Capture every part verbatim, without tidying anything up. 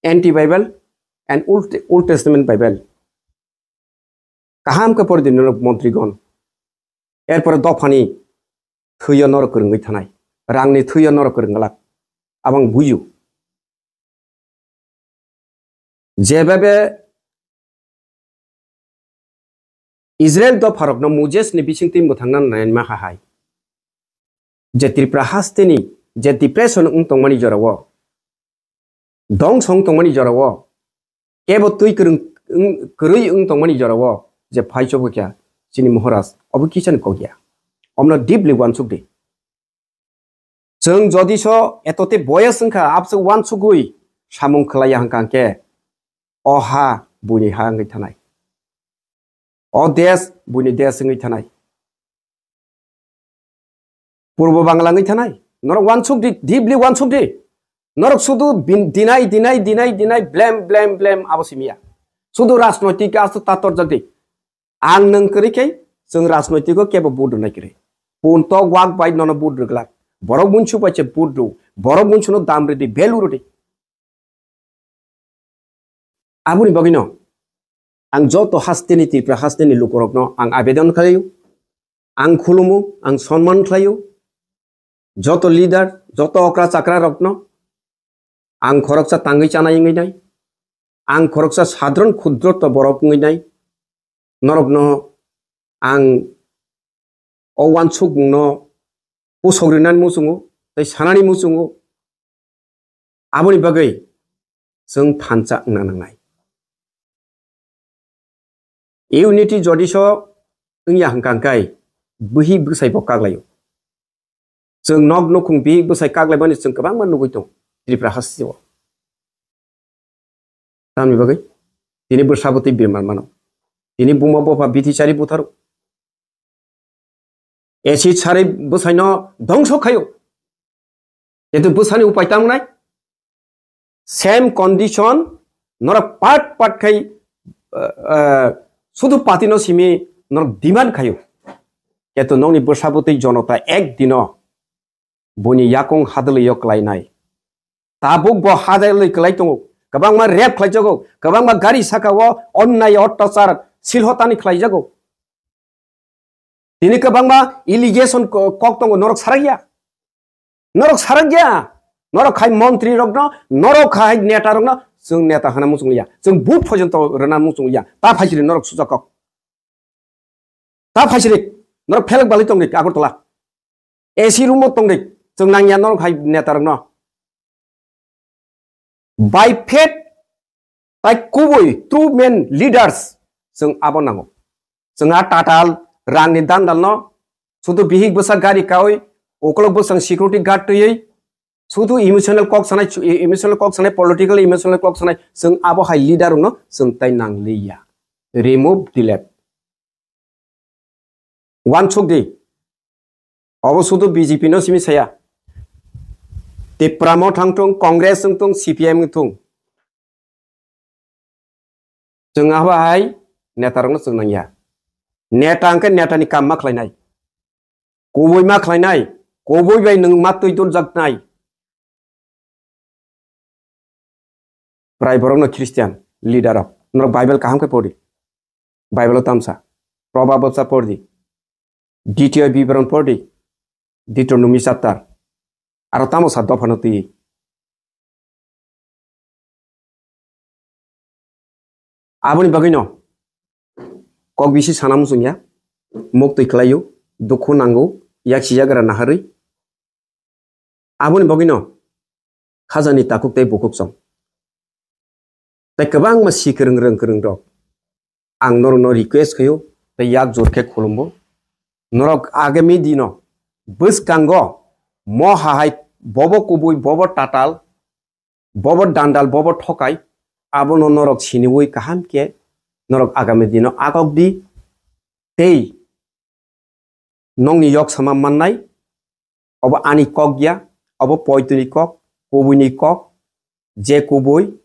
Anti Bible and Old, Old Testament Bible. Kaham khe pori di norok montrigon. Erpore dophani thwiyo norok kwrwngwi thanai. Rangni thwiyo norok kwrwng glak. Abang buyu. Jebabe Israel dopharokno Moses ni bisingtwi mwthangna nainma hai. Je Tripura hasteni, je depression wng tongmani jorao, dongso wng tongmani jorao, kebo twi kwrwng, wng, kwrwi wng tongmani jorao, je phai chobokya chini Maharaj, obo kisani kokya. Omno deeply wansuk di. Chwng jodi so etote boyas wngkha, abse wansugwi samung khlaiya hwnkha hwnkhe, o ha buini ha wngwi thanai. O desh buini desh wngwi thanai. Purbo Bangla wngwi thanai. Norok wansuk di, deeply wansuk di. Norok sudu bin-, dinai, dinai, dinai, dinai, blem, blem, blem, abo simiya. Sudu rajnoitik asto tator jagdi. Ang nwng kwrwi khe chwng rajnoitiko kebo vote rwnai kwrwi. Pun tok wak bai nono vote rwglak. Borok munsu bai se vote rw. Borok munsuno dam rwdi, value rwdi. Aboni bagwino ang joto hasteni Tripura hasteni lukurokno ang abedon khlaio, ang khulumo, ang sonman khlaio. Joto leader, joto okra chakra rokno ang khoroksa tangwi chanai wngwi nai, ang khoroksa sadron khudroto borok wngwi nai, norokno ang o wansukmungno pusok rinani muchungo tei sanani muchungo. Aboni bagwi chwng thansa wngna nangnai. Unity jodi so wngya hwnkha hwnkhe bihik bwsai bo kaklaio. Chwng nok nukhung bihik bwsai kaklaimani chwng kwbangma nugwi tongo Tripura hasteo. Tamni bagwi tini bwsabo tei birman mano. Tini buma bopha bithi chari butharo. Acid sari bwsaino dongso khayo. Kintu bwsani upai tamo nai? Same condition, norok part part khai, uh, uh, sudu patino simi norok demand khayo. Kintu nokni bwsabo tei jonota ek dino buini yakung hadwlwi o kwlainai. Tabuk bo hadwlwi kwlai tongo. Kwbangma rape khlaijago, kwbangma gari saka o onnai ottachar silhotani khlaijago. Tini kwbangma allegation ko-, kok tongo, norok sarakya. Norok sarakya. Norok khai montri rokno, norok khai neta rokno, chwng neta hana muchung ya. Chwng vote phojonto rwna muchung ya. Ta phaisiri norok suja kok. Ta phaisiri norok phelek bali tongdi Agartala. A C room o tongdi. Chwng nangya norok hai neta rokno. By faith, tai kubui true men leaders chwng abo nango. Chwng a tatal rangni dandalno sudu bihik bwsa gari kaui, ukolok bwsang security guard twiwi, sudu emotional kok sanai, emotional kok sanai, political emotional kok sanai, chwng abo hai leader rokno chwng tai nangliya. Remove, delete. Wansuk di. Obo sudu B J P no simi saya. Tipra Motha wng thung, Congress wng thung, C P M wng thung. Chwng abo hai neta rokno chwng nangya. Neta hwnkhe neta ni kam ma khlainai. Kubui ma khlainai. Kubui bai nwng ma twi duljaknai. Prai borokno Christian leader rok. Norok Bible kaham khe pori. Bible o tamsa. Probab o sa pordi. Ditiyo biboron pordi. Deuteronomy chapter. Aro tamo sa dophano twi. Aboni bagwino kok bisi sana muchungya. Mok twi khlaio. Dukhu nango. Yak sijagra naharwi. Aboni bagwino khajani takhuk tei bukhuk chong. Tei kwbangma si kwrwng rwng kwrwng rok. Ang norokno request khaio tei yak jor khe khulumbo. Norok agami dino bwskango mo hahai bobo kubui, bobo tatal, bobo dandal, bobo thokai, abono norok siniwi kaham khe norok agami dino akok di tei nokni yok sama mannai, obo ani kok ya, obo poitoni kok, kubuini kok, je kubui,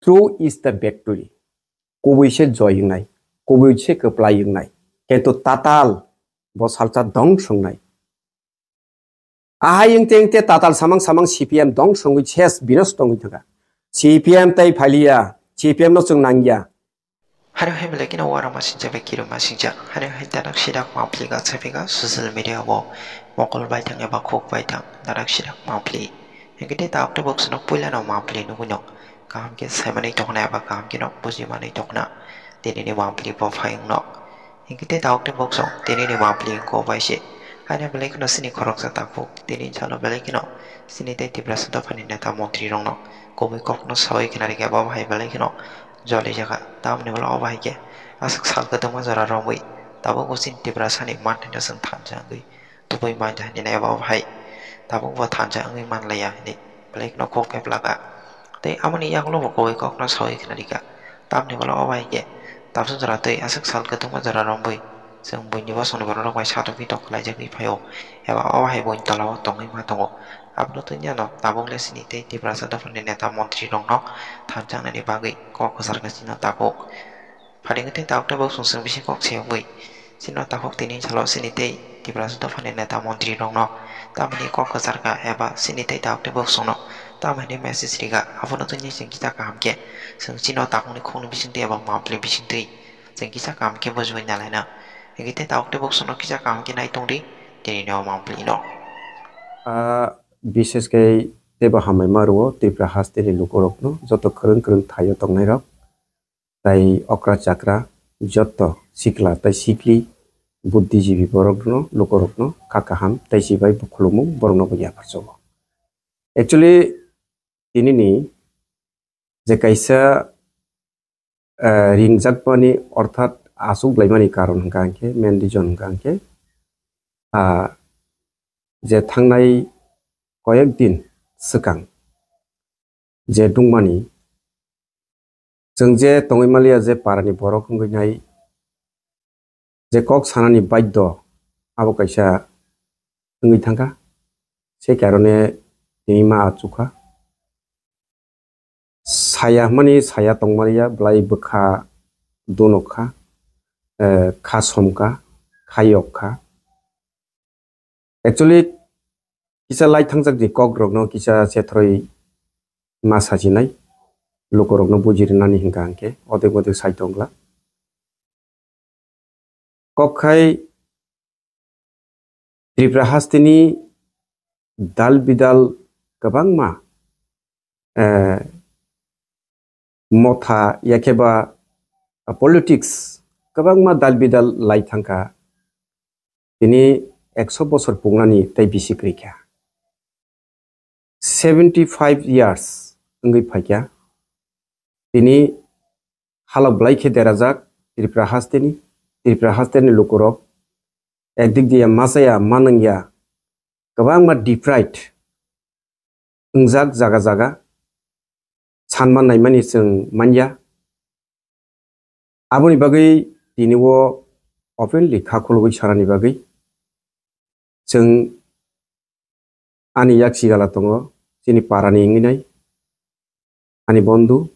true is the victory. Kubui se joy wngnai, kubui se kwplai wngnai, kintu tatal bo salsa dong songnai. Ahai wngte wngte tatal samang samang C P M dong songwi ses binos tongwi thangkha. C P M tei phailiya, C P M no chwng nangya. Hari hai belai kheno uara masingcha bai kiro masingcha. Hari hai darak sidak mapli ga chapika social media o mokol bai thang eba khuk bai thang darak sidak mapli. Hingke tei tabuk tei bok sano puila no mapli nugui no kaham khe sai manui tongna eba kaham khe no buji manui tongna tini ni mapli bo phai wng no. Hingke tei tabuk tei bok song tini ni mapli ko bai se. Haino belai kheno sini khoroksa takhuk tini salo belai kheno sini tei Tiprasa dophani neta montri rok no kubui kok no sawi khna rikha eba bo hai belai kheno joli jaga. Tamoni ulo obo hai khe aswk sal kwtwma jora romwi tabuk bo chini Tiprasani manthai no chwng thansa wngwi tubui mantha hinwi eba obo hai tabuk bo thansa wngwi manlaiya hinwi belai kheno kok khe phlaka. Tei aboni yagulo bo kubui kok no sawi khna rikha. Tamoni ulo obo hai khe tabsa jora tei aswk sal kwtwma jora romwi chwng buini bosongni borok rok bai satokgwi tong khlaijagwi phaio eba obo hai buini tola o tongwi ma tongo. Abono twi nw tabuk le sini tei Tiprasa dophani neta montri rok no thansa wngnani bagwi kok kwchar khe chini tabuk. Phaidi wngkhe tei tabuk tei bosong chwng bising kok se wngwi chini tabuk tini salo sini tei Tiprasa dophani neta montri rok no tamoni kok kwchar kha eba sini tei tabuk tei bosong no tamoni message rikha abono twi chwng kisa kaham khe chwng chini tabukni khokni bising twi eba mapli bising twi chwng kisa kaham khe bujui nalaina. Hingke tei tabuk tei bosong no kisa kaham khe nai tongdi tini no mapli no. Ah, bishes khe teibo hambai ma rwo Tripura hasteni lukurokno, joto kwrwng kwrwng thaio tongnairok, tei okra chakra, joto sikla tei sikli, buddhijibi borokno, lukurokno kha kaham tei chibai bo khulumung borokno bo yapharjago. Actually, tinini je kaisa, eh, ringjakmani orthat aswk blaimani karon hwnkha hwnkhe, main reason hwnkha hwnkhe, ah, je thangnai koyek din swkang je dungmani, chwng je tongwi maliya je parani borok wngwi nai, je kok sanani baiddo abo kaisa wngwi thangkha, se karone tini ma achukha. Saya hwnmani saya tongmaliya, bwlai bwkha dunok kha, eh, kha somkha, kha yok kha. Actually, kisa lai thangjak ni kok rokno kisa chethroi ma sajinai, lukurokno bujirinani hingka hingke odek odek sai tongla. Kok khai Tripura hasteni dal bidal kwbangma, eh, motha yakheba politics kwbangma dal bidal lai thangkha. Tini ekso bosor pungnani tei bisi kwrwi kha. Seventy five years wngwi phaikha. Tini halok belai khe derajak Tripura hasteni, Tripura hasteni lukurok ekdik diya masaya manwngya kwbangma deprived wngjak jaga jaga sanma naimani chwng manya. Aboni bagwi tini o openly kha khulugwi sanani bagwi chwng ani yak sigala tongo, chini parani wngwi nai, ani bondhu,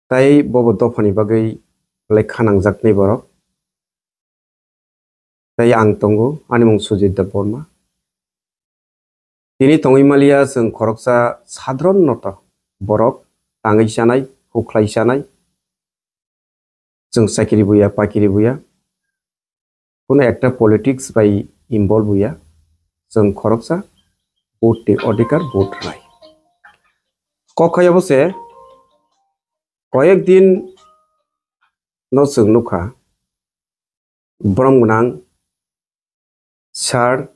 tei bobo dophani bagwi belai kha nangjaknai borok. Tei ang tongo, ani mung Sujit Debbarma. Tini tongwi maliya chwng khoroksa sadharon noto borok, tangwi chanai, hukhlai chanai, chwng chakiri buya, pakiri buya, kuno ekta politics bai involve buya, chwng khoroksa vote ni odhikar, vote rwnai. Kok khai abo se koyek din no chwng nukha, borom gwnang Sir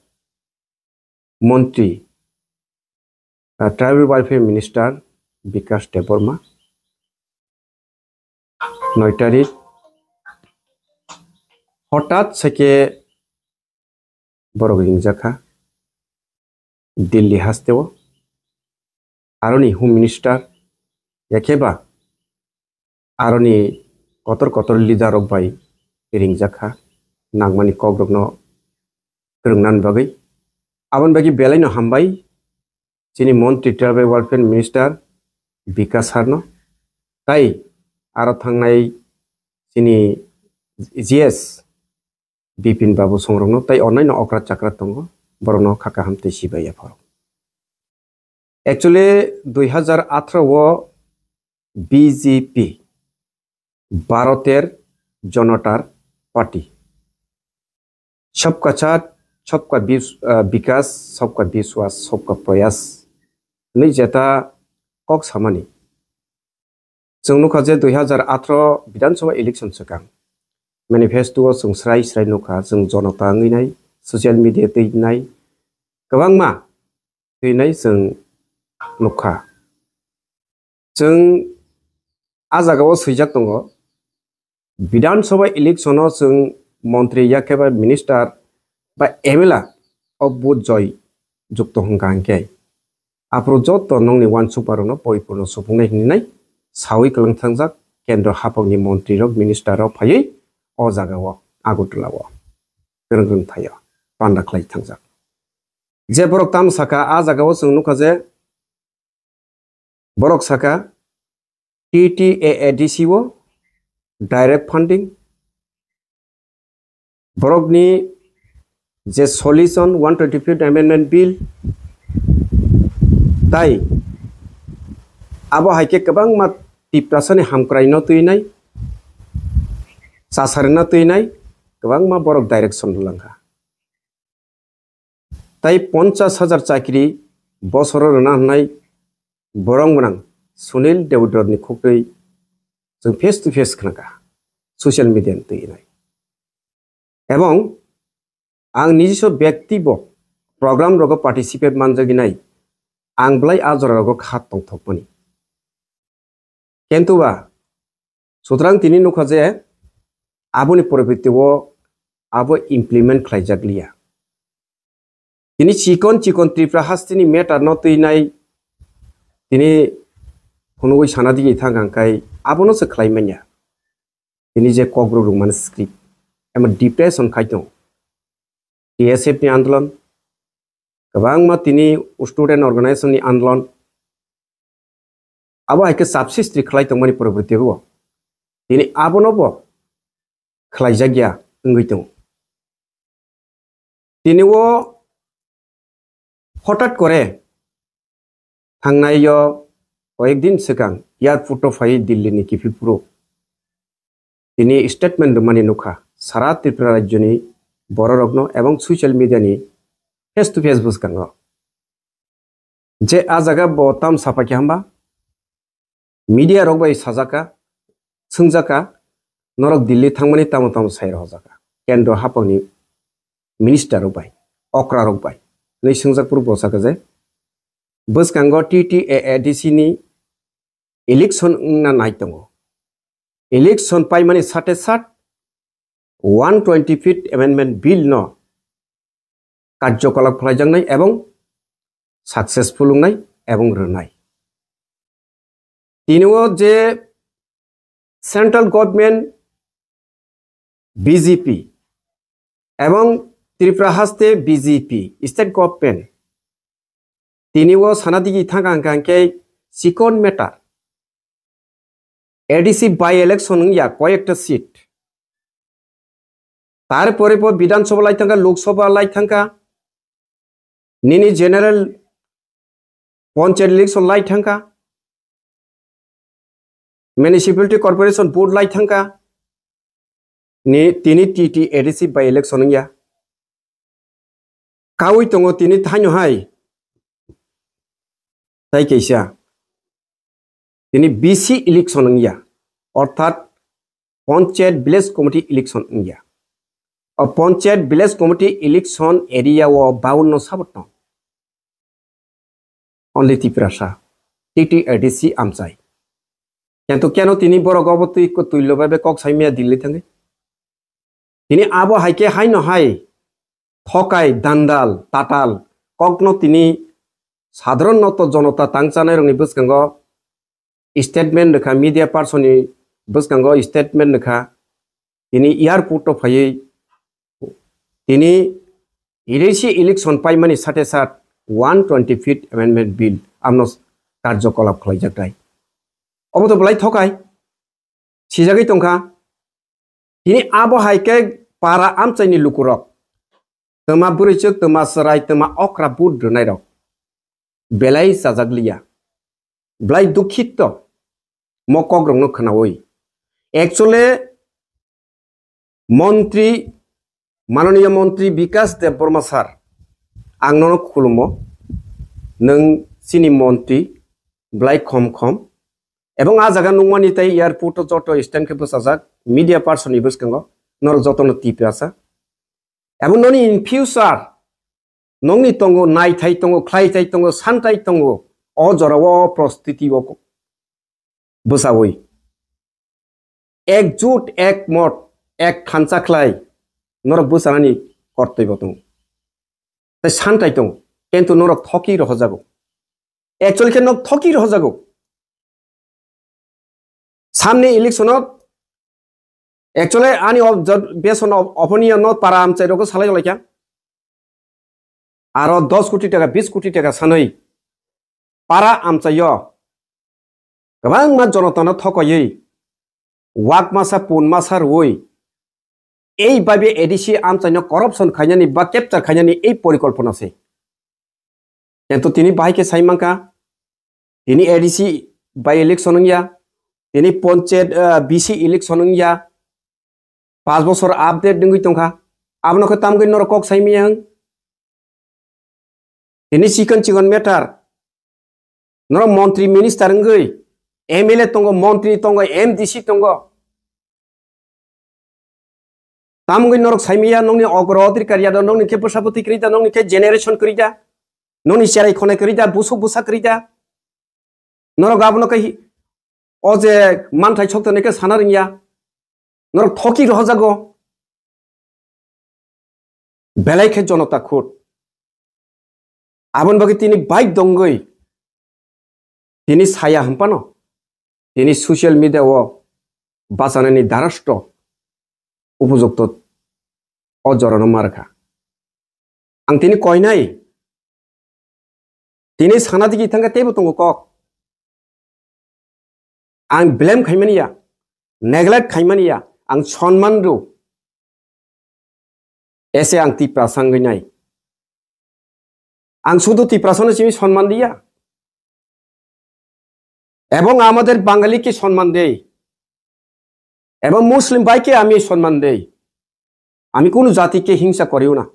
Montri, uh, Tribal Welfare Minister Bikash Debbarma, noi tarik, hotat seke borok ringjakha Delhi hasteo, aroni Home Minister, yakheba aroni kotor kotor leader rok bai ringjak kha, nangmani kok rokno kwrwngna bagwi. Aboni bagwi belai no hambai chini Montri Tribal Welfare Minister Bikash Sarno, tai aro thangnai chini G S Bipin Babu songrokno tai onnaino okra chakra tongo, borokno kha kaham tei sibai yapharo. Actually, dui hazar atharo o B J P, Bharoter Janatar Party, Sabka Saath, Sabka Bis-, ah, Bikas, Sabka Biswas, Sabka Prayas hinwi jeta kok samani. Chwng nukha je dui hazar atharo Bidhan Sabha election swkang manifesto o chwng srai srai nukha, chwng jonota wngwi nai, social media twi nai, kwbangma twi nai chwng nukha. Chwng a jagao swijak tongo, Bidhan Sabha election o chwng montri yakhe ba minister ba M L A o vote joi jukto hwnkha hwnkhe, aphuru joto nokni uansukmarokno poriporno supungnai hinwi nai sawi kwlwng thangjak kendro haphangni montrirok, minister rok phaiwi o jagao Agartala o kwrwng kwrwng thaio panda khlai thangjak. Je borok tamo sakha, a jagao chwng nukha je borok sakha, T T A A D C o direct funding, borokni je solution one twenty fifth amendment bill, tai abo hai khe kwbangma Tiprasani hamkraino twinai, chasarino twinai, kwbangma borok direction langkha. Tai ponchas hajar chakri bosoro rwna hwnwi borok gwnang Sunil Deodorni khuktwi chwng face to face khnakha, social media ni twi nai. Ebong ang nijiso byakti bo program rogo participate manjagwi nai, ang belai a jora rogo kha tongthokmani. Kintu ba, sutrang tini nukha je aboni poriborte o abo implement khlaijak liya. Tini chikon chikon Tripura hasteni matter no twi nai, tini phunugwi sana digwi thang ang khai abono se khlai manya. Tini je Kokborok rwngmani script, emo depression khai tongo. T S F ni andolon, kwbangma tini student organization ni andolon, abo hai khe chap srishti khlai tongmani poriborte o tini abono bo khlaijak ya wngwi tongo. Tini o hotat kore thangnai o koyek din swkang airport o phai Delhi ni kiphilphuru tini statement rwmani nukha sara Tripura rajyoni bororokno ebong social media ni face to face bwskango. Je a jaga bo tam sapai khe hamba media rok bai sajaka, swngjaka, norok Delhi thangmani tamo tamo sai rohorjaka kendro haphangni minister rok bai, okra rok bai, hinwi swngjak phuru bo saka je bwskango T T A A D C ni election wngna nai tongo. Election paimani sate sat one twenty fifth amendment bill no karjokolap khlaijaknai ebong successful wngnai ebong rwnai. Tini o je central government B J P ebong Tripura haste B J P state government tini o sana digi thangka hwnkha hwnkhe chikon matter A D C by election wngya koyekta seat. Tarpore bo Bidhan Sabha lai thangka, Lok Sabha lai thangka, nini general panchayat election lai thangka, municipality corporation vote lai thangka, ni tini T T A D C by election wngya. Kaui tongo tini thaino hai tai kaisa. Tini B C election wngya, orthat Panchayat Village Committee election wngya. O Panchayat Village Committee election area o baunno sabot tong. Only Tiprasa, T T A D C amchai. Kintu keno tini borok obo twi ko twilo bai kok sai maya Delhi thangwi. Tini abo hai khe haino hai thokai, dandal, tatal, kokno tini sadharon noto jonota tang chanai rokni bwskango statement rwkha, media person ni bwskango statement rwkha, tini airport o phaiwi tini A D C election paimani sate sat one twenty fifth amendment bill amno karjokolap khlaijak nai. Obo to belai thokai, sijagwi tongkha. Tini abo hai khe para amchaini lukurok, twma bwrwichwk, twma chwrai, twma okra vote rwnairok, belai chajakliya, belai dukhito mo kokrokno khnaui. Actually, Montri, Mananiya Montri Bikas Debbarma sir, ang nono khulumo, nwng chini montri, belai khom khom, ebong a jaga nungmani tei airport o joto stand khe bwchajak, media person ni bwskango, norok jotono tiprasa. Ebong noni in future, nongni tongo, naithai tongo, khlaithai tongo, santai tongo, o jorao, o prostiti o bwchaui. Ekjut, ekmot, ek thansa khlai, norok bwchanani kortoi bo tongo. Tei santai tongo, kintu norok thoki rohojago. Actually khe nok thoki rohojago. Samni election o actually ani ob-, jot-, beson ob-, oponiya no para amchai rok salai laikha. Aro dos koti taka, bis koti taka sanwi para amchaio kwbangma jonotano thokoiwi, wak masa pun masa rwui, ei babe A D C amchaino corruption khainani ba capture khainani ei porikolpona se. Kintu tini bahai khe sai mankha, tini A D C by election wngya, tini ponchayat, ah, B C election wngya, pas bosor update wngwi tongkha. Abono khe tamgwi norok kok sai maya wng? Tini chikon chikon matter. Norok montri minister wngwi, M L A tongo, montri tongo, M D C tongo. Tamgwi norok saimaya nongni ogro odhikar ya da, nongni khe bwsa bwtwi kwrwi da, nongni khe generation kwrwi da, nongni cherai khonai kwrwi da, busuk bwsa kwrwi da. Norok abono khe hi-, o je manthai soktonwi khe sana rwngya. Norok thoki rohojago. Belai khe jonota khut. Aboni bagwi tini bike dongwi, tini saya hwnphano, tini social media o bachanani darasto upojukto o jorano ma rwkha. Ang tini koinai, tini sana digi thangkhe teibo tongo kok. Ang blame khaimani ya, neglect khaimani ya, ang sonman rw. Ese ang Tiprasa wngwi nai. Ang শুধু Tiprasano simi sonman diya. এবং আমাদের বাঙালিকে সম্মান দেই, এবং মুসলিম ভাইকে আমি সম্মান দেই। আমি কোনো জাতিকে হিংসা করিও না,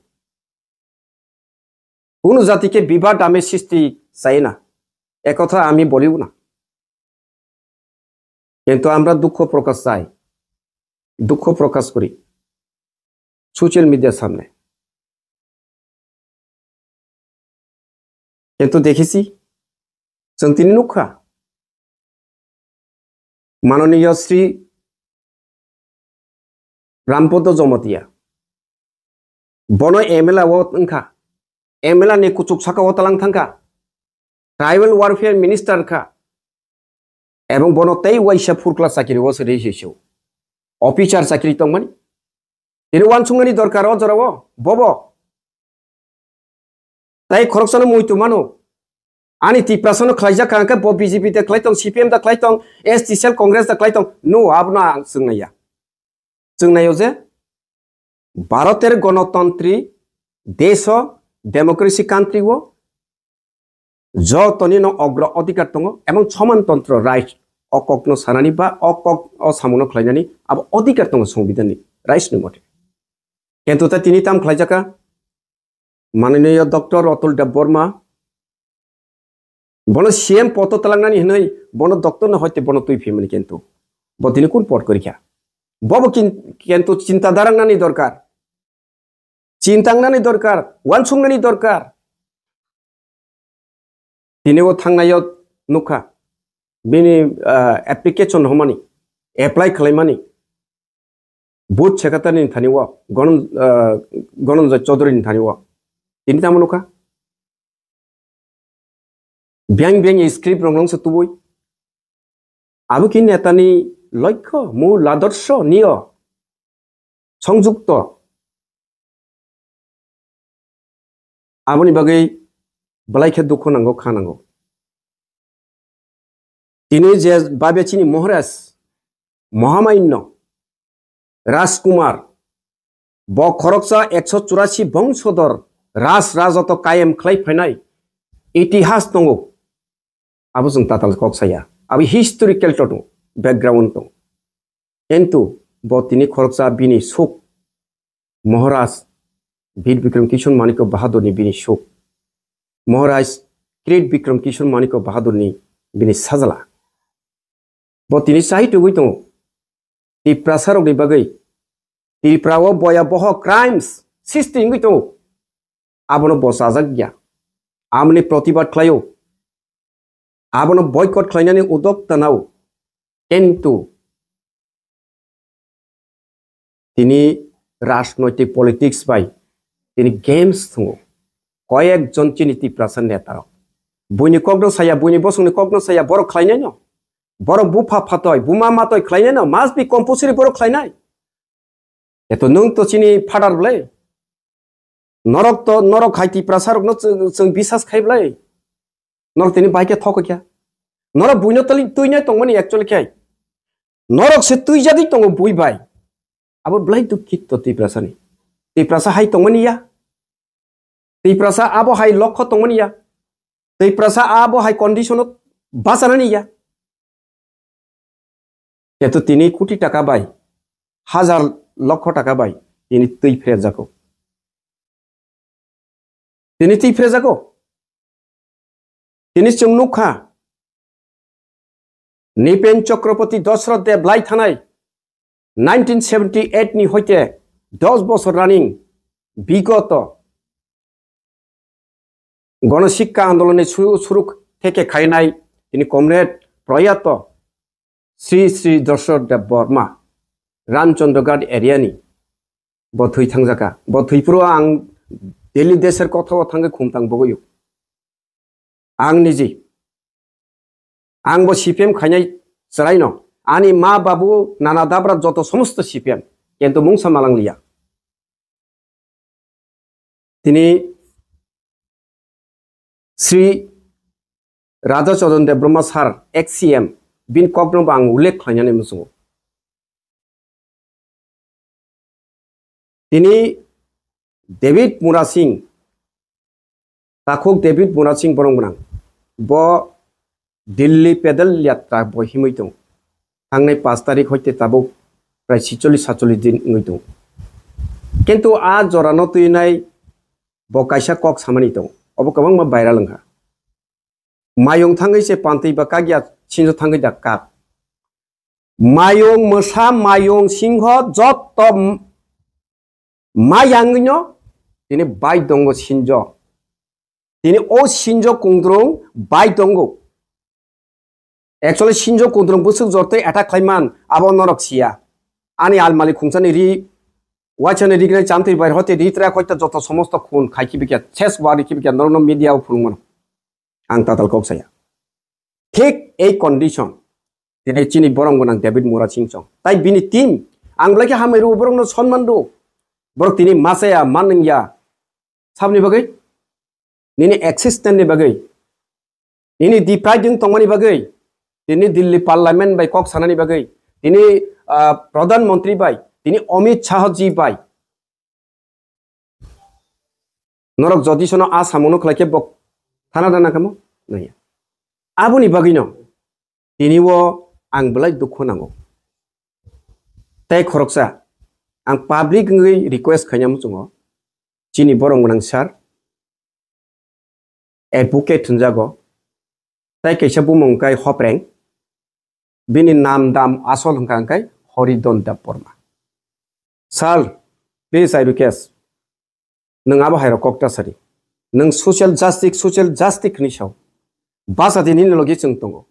কোনো জাতিকে বিবাদ আমি সৃষ্টি চাই না, একথা আমি বলিও না। কিন্তু আমরা দুঃখ প্রকাশ চাই, দুঃখ প্রকাশ করি সোশ্যাল মিডিয়ার সামনে। কিন্তু দেখেছি, চৈতন্য নুখা, মাননীয় শ্রী রামপদ Jamatia, bono M L A o wngkha, M L A ni kuchuk saka o talang thangkha, tribal welfare minister kha, এবং bono tei waisa phurkla chakiri o se rei se officer chakiri tongmani. Tini wansuknani dorkar o jorao bobo. Tai khoroksano muitu mano. Ani Tiprasano khlaijak kha hwnkhe bo B J P da khlai tong, C P M da khlai tong, S T cell Congress da khlai tong. No, abono ang chwng naiya. Chwng naio je Bharoter gonotantri deso, democracy country o jotoni no ogro odhikar tongo, ebong somantontro right o kokno sanani ba o kok o samuno khlainani abo odhikar tongo songbidhanni rights ni mote. Kintu ta tini tam khlaijaka, Mananiya Doctor Atul Debbarma, bono C M poto talangnani hinwi bono doctor no hoite bono twi phimani kintu. Bo tini kun pot korikha? Bobo kin-, kintu chinta darangnani dorkar. Chintangnani dorkar, wansuknani dorkar. Tini o thangnaio nukha. Bini, ah, application homani, apply khlaimani. Booth secretary ni thani o, Gonon-, ah, Gononjoy Chaudhury ni thani o. Tini tamo nukha? Biyang biyang script rong rong se tubui. Abo ki netani loikho, mul, adorsho niyo songjukto. Aboni bagwi belai khe dukhu nango, kha nango. Tini je babe chini Maharaj, Mahamayno, Rajkumar, bo khoroksa ekso churasi bongsodor Raj Rajoto kayem khlai phainai. Itihas tongo. Abo chwng tatal kok saya. Abo historical to tongo, background tongo. Kintu bo tini khoroksa bini suk Maharaj Bir Bikram Kishore Manikya Bahadurni bini suk. Maharaj Krit Bikram Kishore Manikya Bahadurni bini sajla. Bo tini chai tugui tongo. Tiprasa rokni bagwi. Tripura o boya boho crimes sisti wngwi tongo. Abono bo chajak ya. Amoni protibad khlaio. Abono boycott khlainani udok tanao. Kintu tini rajnoitik politics bai tini games thungo. Koyek jon chini Tiprasa neta rok. Buini kokno saya, buini bosongni kokno saya, borok khlainai no. Borok bupha phatoi, buma matoi khlainai no. Must be compulsory borok khlainai. Eto nwng to chini father bwle. Norok to, norok hai Tiprasa rokno chwng, chwng bisas khai bwle. Norok tini bai khe thok kya. Norok buino tali tuinai tongmani actually khe. Norok se tuijagwi tongo bui bai. Abo belai dukhito Tiprasa ni. Tiprasa hai tongmani ya. Tiprasa abo hai lokho tongmani ya. Tiprasa abo hai condition o bachanani ya. Keto tini koti taka bai, hajar lokho taka bai, tini twi phrejago. Tini twi phrejago. Tini chwng nukha, Nipen Chakraborty Dashrath Deb lai thanai nineteen seventy eight ni hoite dos bosor running bigoto Gonosikka Andoloni su-, suruk theke khainai tini comrade proyato Sri Sri Dashrath Deb Barma, Ramchandra Ghat area ni bo thwi thangjaka. Bo thwi phuru ang Delhi deser kothao thangwi khumtang bogoyo. Ang niji. Ang bo C P M khainai chwraino. Ani ma babu nana dabra joto somosto C P M. Kintu mungsa malang liya. Tini Sri Radha Chodan Debbarma sir, ex C M, bin kokno bo ang ullekh khlainani muchungo. Tini David Murasing, takhuk David Murasing borong gwnang. Bo Delhi pedal yatra bo himwi tong. Thangnai paanch tarik hoite tabuk prai sicholish satcholish din wngwi tong. Kintu a jorano twinai bo kaisa kok samani tong. Obo kwbangma viral wngkha. Mayung thangwi se pantwi ba kak ya sinjo thangwi da kak. Mayung mwsa, mayung singho, jotto m-, mayangwino tini bai tongo sinjo. Tini o sinjo kungdrung bai tongo. Actually, sinjo kungdrung bwswk jortwi attack khlaiman, abo norok siya. Ani almali khungsani ri, waisani rignai chamtwi bai hote ri tra khoita joto somosto khun khai khibikya, ses wari khibikya, norokno media o phunukmano. Ang tatal kok saya. Thik ei condition. Tini chini borong gwnang David Murasing chong. Tai bini team, ang belai khe hamai rw, borokno sonman rw. Borok tini masaya, manwngya. Sabni bagwi? Nini existence ni bagwi. Nini deprived wng tongmani bagwi. Tini Delhi Parliament bai kok sanani bagwi. Tini, ah, Pradhan Mantri bai. Tini Amit Shah ji bai. Norok jodi sono a samungno khlai khe bok thana dana kamo? Naya. Aboni bagwino tini o ang belai dukhu nango. Tei khoroksa ang public wngwi request khaina muchungo, chini borok gwnang sir, advocate hwnjago, tei kaisa bumung wngkha Hopreng, bini nam dam asol hwnkha hwnkhe Horidon Debbarma. Sir, please I request, nwng abo hairok kok ta sadi. Nwng social justice, social justice hwnwi sao. Basa di nini logi chwng tongo.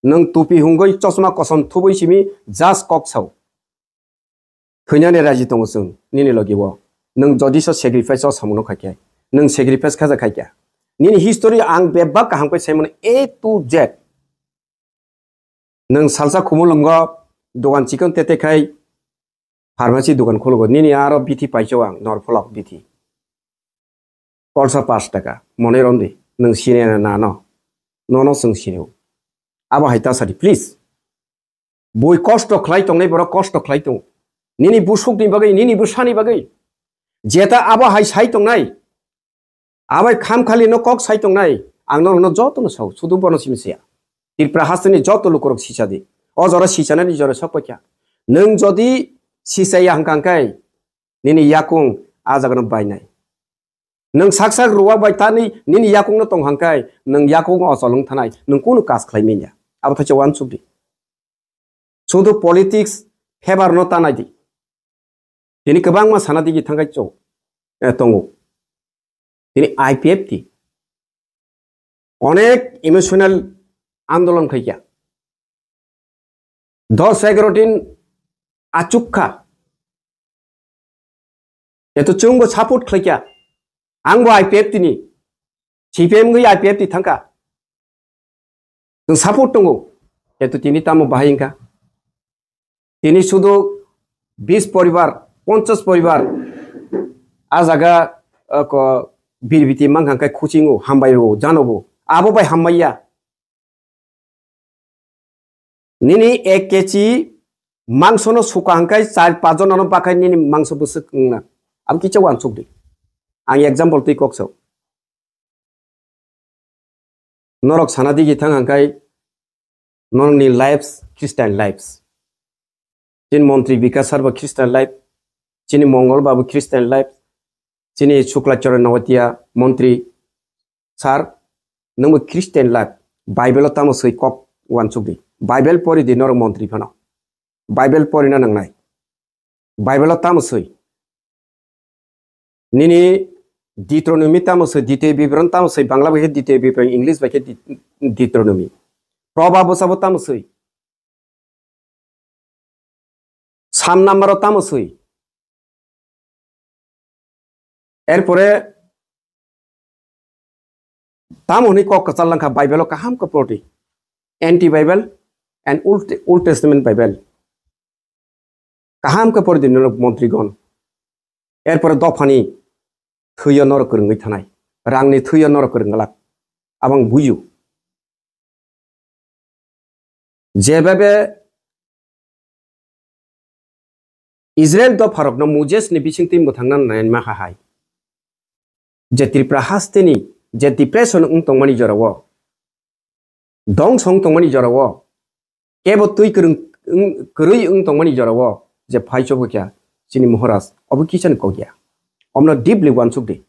Nwng tupi hungwi chosma kosom thubui simi just kok sao. Thwinani raji tongo chwng nini logi o. Nwng jodi so sacrifice o samungno khaikhe, nwng sacrifice khaja khaikha. Nini history ang bebak kaham khe saimano A to Z. Nwng salsa Khumulwngo dogan chikon tete khai pharmacy dogan khulugo. Nini aro bithi paichao ang, norpholok bithi. Kolsa pash taka, monai romdi, nwng sini na nano, nono chwng sini. Abo hai ta sadi, please. Bui kosto khlai tongnai borok kosto khlai tong. Nini busukni bagwi, nini bwsani bagwi. Jeta abo hai sai tongnai. Abai kham khali no kok sai tongnai. Ang norokno jotono sao, sudu bono simi saya. Tripura hasteni joto lukurok sisa di. O jora sisanani jora sok paikha. Nwng jodi sisaya hwnkha hwnkhe nini yakung a jagano bainai. Nwng sak sak ruwa bai tani nini yakungno tong hwnkhe nwng yakung ochol wng thanai, nwng kunu kas khlai manya. Abo thaisa uansuk di. Sudu politics favor no tanai di. Tini kwbangma sana digi thangkai chok, eh, tongo. Tini I P F T onek emotional andolon khaikya. Dos egaro din achukha. Eto chwngbo support khlaikya. Angbo I P F T ni. C P M gwi I P F T thangkha. Chwng support tongo. Eto tini tamo bahai wngkha. Tini sudu bis poribar, ponchas poribar, a jaga, uh, ko, birbiti mangkha khe khuchingo, hambai o, janobo. Abo bai hammaiya. Nini ek K G mangso no suka hwnkhe char panch jon no bakhai nini mangso bwswk wngna. Abo kisa uansuk di. Ang example twi kok sao. Norok sana digi thang hwnkhe norokni lives, Christian lives. Chini montri Bikash sir bo Christian life, chini Mongol babu Christian life, chini Shukla Charan Nowatia montri sir, nwngbo Christian life, Bible o tamo swi kok uansuk di. Bible pori di norok montri phano. Bible porina nangnai. Bible o tamo swi. Nini Deuteronomy tamo swi, Ditiyo Bibron tamo swi, Bangla bai khe Ditiyo Bibron, English bai khe Di-, Deuteronomy. Proba bwsabo tamo swi. Sam number o tamo swi. Erpore tamo hwnwi kok kwchal langkha Bible o kaham khe pordi. Anti Bible and Old, Old Testament Bible. Kaham khe pordi norok montrigon. Erpore dophani thwiyo norok kwrwngwi thanai. Rangni thwiyo norok kwrwng glak. Abang buyu. Jebebe Israel dopharokno Moses ni bisingtwi mwthangna nainma hai. Je Tripura hasteni je depression wng tongmani jorao, dongso wng tongmani jorao, kebo twi kwrwng, wng, kwrwi wng tongmani jorao je phai chobokya chini Maharaj obo kisani kokya. Omno deeply uansuk di.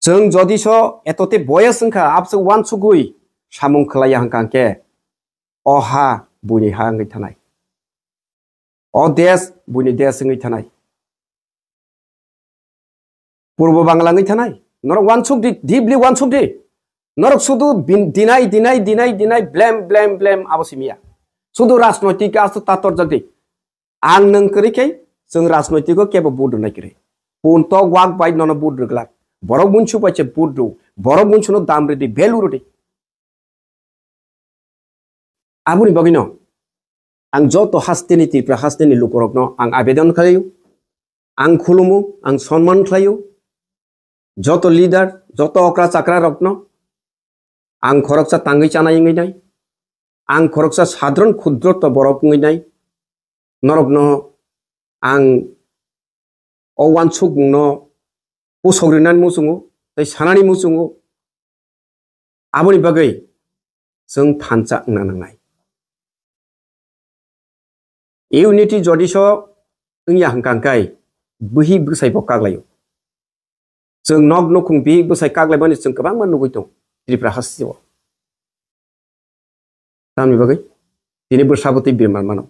Chwng jodi so etote boyes wngkha, abse uansugwi samung khlaiya hwnkha hwnkhe, o ha buini ha wngwi thanai, o desh buini desh wngwi thanai, Purbo Bangla wngwi thanai. Norok uansuk di, deeply uansuk di. Norok sudu bin-, deny, deny, deny, deny, blame, blame, blame, abo simiya. Sudu rajnoitik asto tator jagdi. Ang nwng kwrwi khe chwng rajnoitiko kebo vote rwnai kwrwi. Pun tok wak bai nono vote rwglak. Borok bunsu bai se vote rw. Borok bunsuno dam rwdi, value rwdi. Aboni bagwino ang joto hasteni Tripura hasteni lukurokno ang abedon khlaio. Ang khulumo, ang sonman khlaio. Joto leader, joto okra chakra rokno ang khoroksa tangwi chanai wngwi nai. Ang khoroksa sadron khudroto borok wngwi nai. Norokno ang o uansukmungno pusok rinani muchungo tei sanani muchungo. Aboni bagwi chwng thansa wngna nangnai. Unity jodi so wngya hwnkha hwnkhe bihik bwsai bo kaklaio. Chwng nok nukhung bihik bwsai kaklaimani chwng kwbangma nugwi tongo Tripura hasteo. Tamni bagwi tini bwsabo tei bemar mano.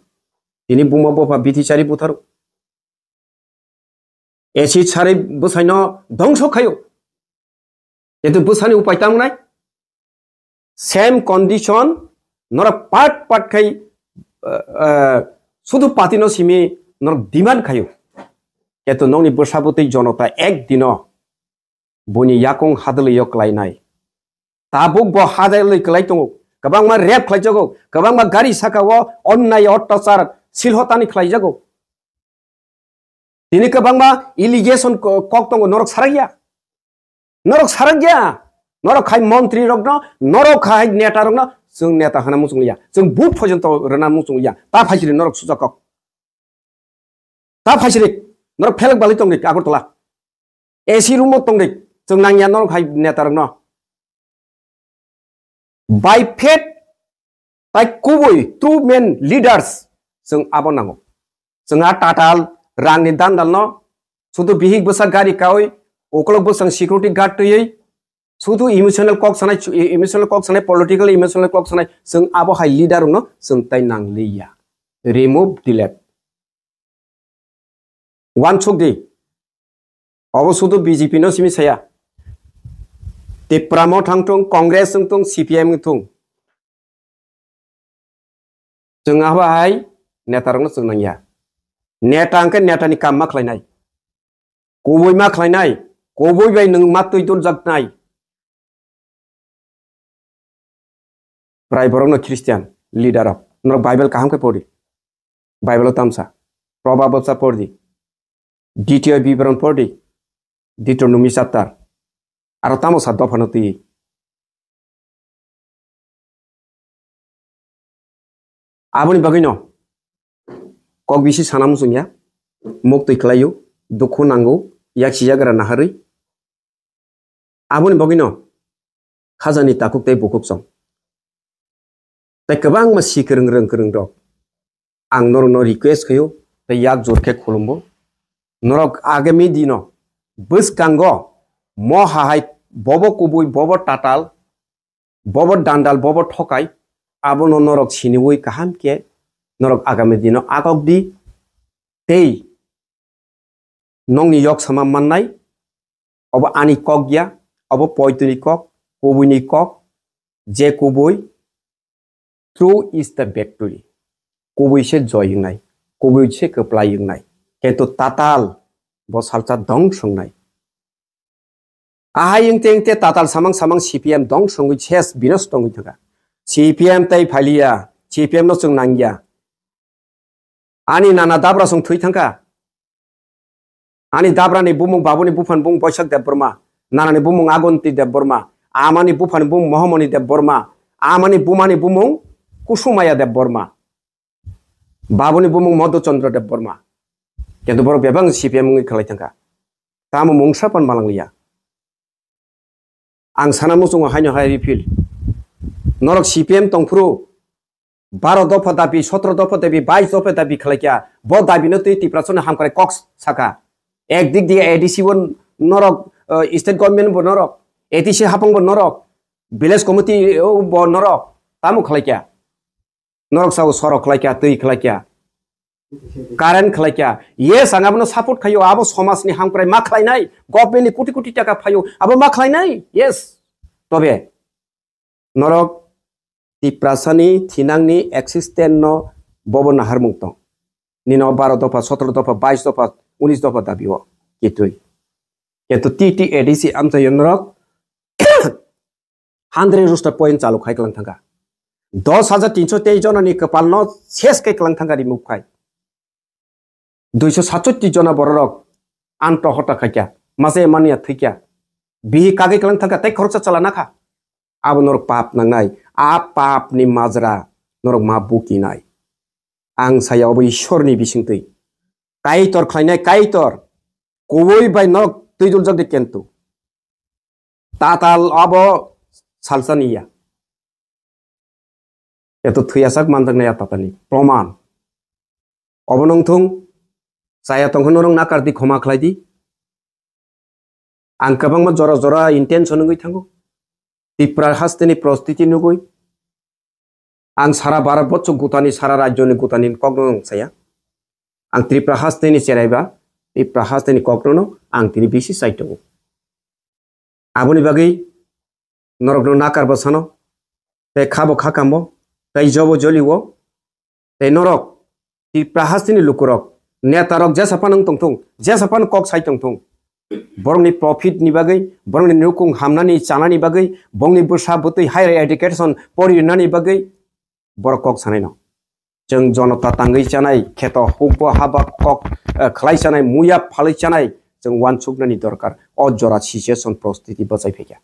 Tini buma bopha bithi chari butharo. Acid sari bwsaino dongso khaio. Kintu bwsani upai tamo nai? Same condition, norok part part khai, uh, uh, sudu party no simi norok demand khaio. Kintu nokni bwsabo tei jonota ek dino buini yakung hadwlwi o klainai. Tabuk bo hadwlwi klai tongo. Kwbangma rape khlaijago, kwbangma gari saka o onnai ottachar silhotani khlaijago. Tini kwbangma allegation ko-, kok tongo, norok sarakya. Norok sarakya. Norok khai montri rokno, norok khai neta rokno, chwng neta hana muchung liya. Chwng vote phojonto rwna muchung liya. Ta phaisiri norok suja kok. Ta phaisiri norok phelek balwi tongdi Agartala. A C room o tongdi. Chwng nangya norok hai neta rokno. By faith, tai kubui true men leaders chwng abo nango. Chwng a tatal rangni dandalno sudu bihik bwsa gari kaui, ukolok bwsang security guard twiwi, sudu emotional kok sanai, emotional kok sanai, political emotional kok sanai, chwng abo hai leader rokno chwng tai nangliya. Remove, delete. Wansuk di. Obo sudu B J P no simi saya. Tipra mo thang thung, Congress wng thung, C P M wng thung. Chwng abo hai neta rokno chwng nangya. Neta hwnkhe neta ni kam ma khlainai. Kubui ma khlainai. Kubui bai nwng ma twi duljaknai. Prai borokno Christian leader rok. Norok Bible kaham khe pori. Bible o tamsa. Proverb o sa pordi. Ditiyo biboron pordi. Deuteronomy chapter. Aro tamo sa dophano twi. Aboni bagwino kok bisi sana muchungya. Muk twi khlaio. Dukhu nango. Yak sijagra naharwi. Aboni bagwino khajani takhuk tei bukhuk song. Tei kwbangma si kwrwng rwng kwrwng rok. Ang norokno request khaio tei yak jor khe khulumbo. Norok agami dino bwskango mo hahai bobo kubui, bobo tatal, bobo dandal, bobo thokai, abono norok siniwi kaham khe norok agami dino akok di tei nokni yok sama mannai, obo ani kok ya, obo poitoni kok, kubuini kok, je kubui, true is the victory. Kubui se joy wngnai, kubui se kwplai wngnai, kintu tatal bo salsa dong songnai. Ahai wngte wngte tatal samang samang C P M dong songwi ses binos tongwi thangkha. C P M tai phaliya, C P M no chwng nangya. Ani nana dabra song thwi thangkha. Ani dabra ni bumung, babuni buphani bumung Boisak Debbarma, nana ni bumung Agonti Debbarma, ama ni buphani bumung Mohamoni Debbarma, ama ni buma ni bumung Kusumaya Debbarma, babuni bumung Madhuchandra Debbarma. Kintu borok bebak C P M wngwi khlai thangkha. Tamo mungsa pan malangliya. Ang sana muchungo haino hai repeat. Norok C P M tongphuru baro dopha dabi, sotro dopha dabi, bais dopha dabi khlaikya. Bo dabino twi Tiprasani hamkrai kok saka. Ek dik diye A D C o norok, eh, state government bo norok, A D C hapang bo norok, village committee o bo norok. Tamo khlaikya. Norok sao sorok khlaikya, twi khlaikya, current khlaikya. Yes, ang abono support khaio, abo somajni hamkrai ma khlainai, government ni koti koti taka phaio, abo ma khlainai. Yes. Tobe norok Tiprasani thinangni existence no bobo naharmung tong. Nino baro dopha, sotro dopha, bais dopha, unis dopha dabi o kitui. Kintu T T A D C amchaio norok hundred roster point chalu khai klang thangkha. Dos hajar tinso tei jonani kwpalno ses kai klang thangkha remove khai. Duiso satsotti jona bororok anto hota khaikya, masa emania thwikya. Bihi kagwi klang thangkha tei khoroksa chala nakha. Abo norok pap nangnai, a pap ni majra norok ma bukinai. Ang saya obo Ishwar ni bisingtwi. Kaitor khlainai Kaitor, kubui bai norok twiduljak de kentu. Tatal abo salsani ya. Eto thwiyasak manjaknai a tatani proman. Obo nongthung, chaya tongkha norok nakar di, khoma khlai di. Ang kwbangma jora jora intention wngwi thango. Tipra hasteni prostiti nugwi. Ang sara Bharat borsok gutani, sara rajyoni gutani kokno ang saya. Ang Tripura hasteni cheraiba, Tripura hasteni kokno ang tini bisi sai tongo. Aboni bagwi norokno nakarbo sano, tei khabo khakambo, tei jobo joliwo, tei norok Tripura hasteni lukurok, netarok jesa phano wng tongthung, jesa phano kok sai tongthung, borokni profit ni bagwi, borokni nukung hamnani chanani bagwi, bongni bwsa bwtwi higher education pori rinani bagwi borok kok sanai no. Chwng jonota tangwi chanai, kheto hukbo haba kok, eh, khlai chanai, muya phalwi chanai, chwng wansuknani dorkar. O jora situation prostiti bachai phaikha.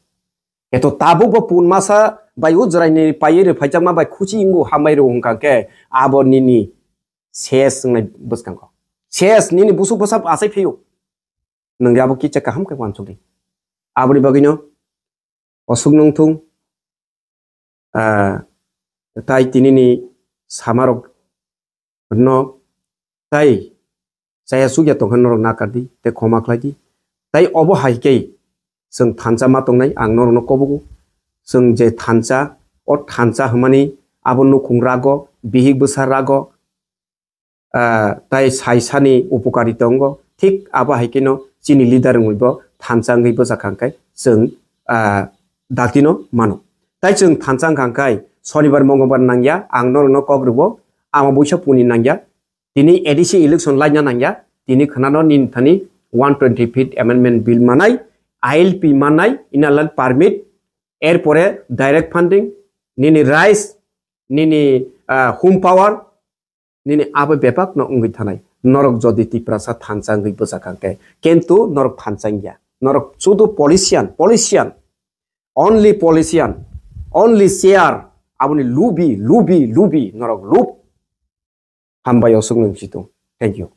Eto tabuk bo pun masa bai o jora ni paiwi rwphaijakma bai khuchi wngo hambai rw hwnkha khe abo nini ses wngnai bwskango. Ses nini busuk bwsa achai phaiyo. Nwng abo kicha kaham khe wansukdi. Aboni bagwino osuk nung thung. Ah, tai tinini samarok no tai chaya sukya tongkha norok nakardi tei khoma khlaidi. Tai obo hai khe chwng thansa ma tongnai, ang norokno kobogo. Chwng je thansa, o thansa hwnmani abo nukhung rago, bihik bwsa rago, ah, tai saisani upokari tongo. Thik abo hai kheno chini leader wngwibo thansa wngwi bwsa kha hwnkhe chwng, ah, datino mano. Tai chwng thansa wngkha hwnkhe Sonibar Mongolbar nangya, ang norokno kok rwo, ama buisa puni nangya, tini A D C election laina nangya, tini khwnano nini thani one twenty fifth amendment bill manai, I L P manai, inner line permit, erpore direct funding, nini rice, nini, ah, home power, nini abo bebak no wngwi thanai. Norok jodi Tiprasa thansa wngwi bwsa kha hwnkhe, kintu norok thansa wngya. Norok sudu politician, politician, only politician, only chair, aboni lubi, lubi, lubi, norok lub. Hambai osuk nung situng. Thank you.